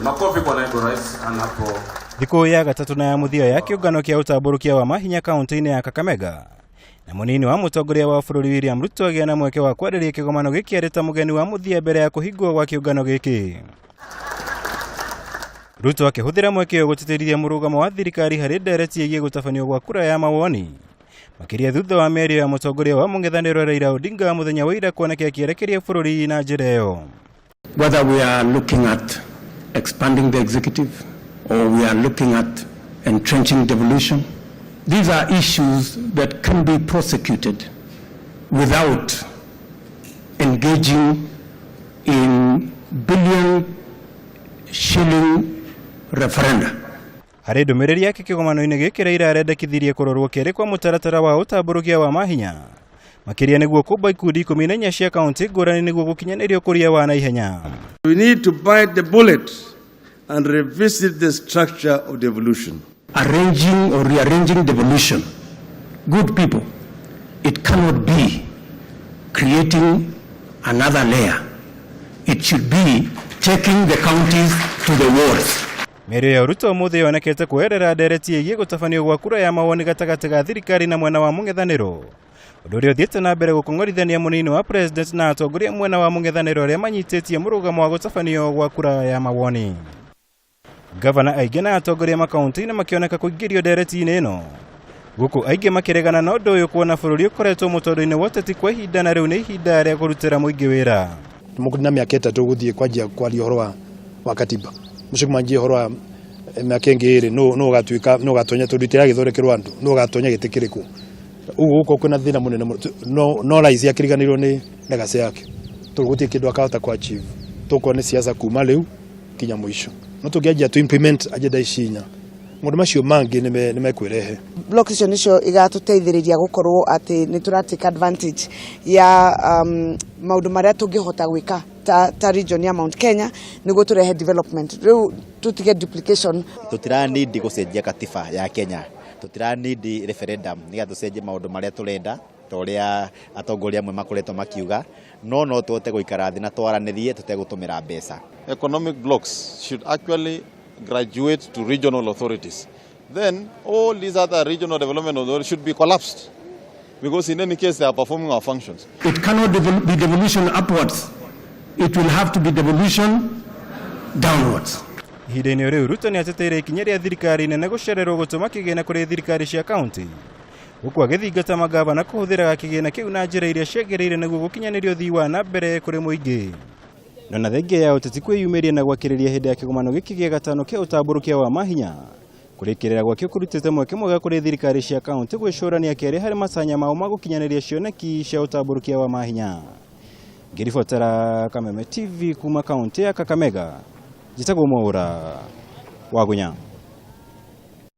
Makofi kwa naibu rais anapo Thikũ ya gatatũ na ya mũthia ya kĩũngano kĩa ũtambũrũkia wa mahinya kaunti-inĩ ya Kakamega na mũnini wa mũtongoria wa bũrũri William Ruto agĩa na mweke wa kwarĩria kĩgomano gĩkĩ arĩ ta mũgeni wa mũthia mbere ya kũhingwo gwa kĩũngano gĩkĩ. Ruto akĩhũthĩra mweke ũyũ gũtĩtĩrithia mũrũgamo wa thirikari harĩ ndereti ĩgiĩ gũtabanio gwa kura ya mawoni, makĩria thutha wa mĩario ya mũtongoria wa mũng'ethanĩro Raila Odinga mũthenya wa ira kuoneka akĩerekeria bũrũri na njĩra ĩyo. Whether we are looking at expanding the executive or we are looking at entrenching devolution, these are issues that can be prosecuted without engaging in billion shilling referenda. Harĩ ndũmĩrĩri yake kĩgomano-inĩ gĩkĩ, Raila arendekithirie kũrorwo kerĩ kwa mũtaratara wa ũtambũrũkia wa mahinya, makĩria nĩguo kũmba ikundi 14 cia kaunti ngũrani nĩguo gũkinyanĩria ũkũria wa naihenya. We need to bite the bullet and revisit the structure of devolution. Arranging or rearranging devolution, good people, it cannot be creating another layer. It should be taking the counties to the wards. Mĩario ya Ruto ũmũthĩ yonekete kweherera ndereti ĩgiĩ gũtabanio gwa kura ya mawoni gatagatĩ ga thirikari na mwena wa mũng'ethanĩro, ũndũ ũrĩa ũthiĩte na mbere gũkong'orithania mũnini wa president na atongoria mwena wa mũng'ethanĩro arĩa manyitĩtie mũrũgamo wa gũtabanio gwa kura ya mawoni. Gavana aingĩ na atongoria makaunti-inĩ makĩoneka kũingĩrio ndereti-inĩ ĩno, gũkũ aingĩ makĩregana na ũndũ ũyũ kuona bũrũri ũkoretwo mũtondo-inĩ wa ũteti kwa ihinda na rĩu nĩ ihinda rĩa kũrutĩra mũingĩ wĩra. Na mĩaka 3 gũthiĩ kwanjia kwaria ũhoro wa katiba, mũcoke manjie ũhoro wa mĩaka ĩngĩ 2, no ũgatuĩka no ũgatonya tondũ itiragĩthondekerwo andũ, no ũgatonya gĩtĩ kĩrĩkũ? Ũguo gũkorwo kwĩna thĩna mũnene mũno. No rais akĩriganĩrwo nĩ legacy yake tondũ gũtirĩ kĩndũ akahota ku achieve. Tũkorwo nĩ siasa kuma rĩu kinya mũico, no tũngĩanjia to implement agenda ici inya, maũndũ macio mangĩ nĩ mekwĩrehe. Block icio nicio igatũteithĩrĩria gũkorwo atĩ nĩ tũra take advantage ya maũndũ marĩa tũngĩhota gwĩka ta region ya Mount Kenya nĩguo tũrehe development, rĩu tũtige duplication. Tũtiranindi gũcenjia katiba ya Kenya, tũtiranindi referendum nĩgetha tũcenjie maũndũ marĩa tũrenda ta ũrĩa atongoria amwe makoretwo makiuga, no tũhote gũikara thĩ na twaranĩrie tũtegũtũmĩra mbeca. Economic blocks should actually graduate to regional authorities. Then all these other regional development authorities should be collapsed because in any case they are performing our functions. It cannot be devolution upwards. It will have to be devolution downwards. Ihinda-inĩ rĩu, Ruto nĩ ateteire ikinya rĩa thirikari nene gũcererwo gũtũma kĩgĩna kũrĩ thirikari cia kaunti, gũkũ agĩthingata magavana kũhũthĩraga kĩgĩna kĩu na njĩra iria ciagĩrĩire nĩguo gũkinyanĩria ũthii wa na mbere kũrĩ mũingĩ. No na thengia ya ũteti kwĩyumĩria na gwakĩrĩria hĩndĩ ya kĩgomano gĩkĩ gĩa gatano kĩa ũtambũrũkia wa mahinya, kũrĩkĩrĩra gwakĩo kũrutĩte mweke mwega kũrĩ thirikari cia kaunti gwĩcũrania kerĩ harĩ matanya mao ma gũkinyanĩria cioneki cia ũtambũrũkia wa mahinya. Ngĩribotera Kameme TV kuma kaunti ya Kakamega, njĩtagwo Mwaũra Wagunya.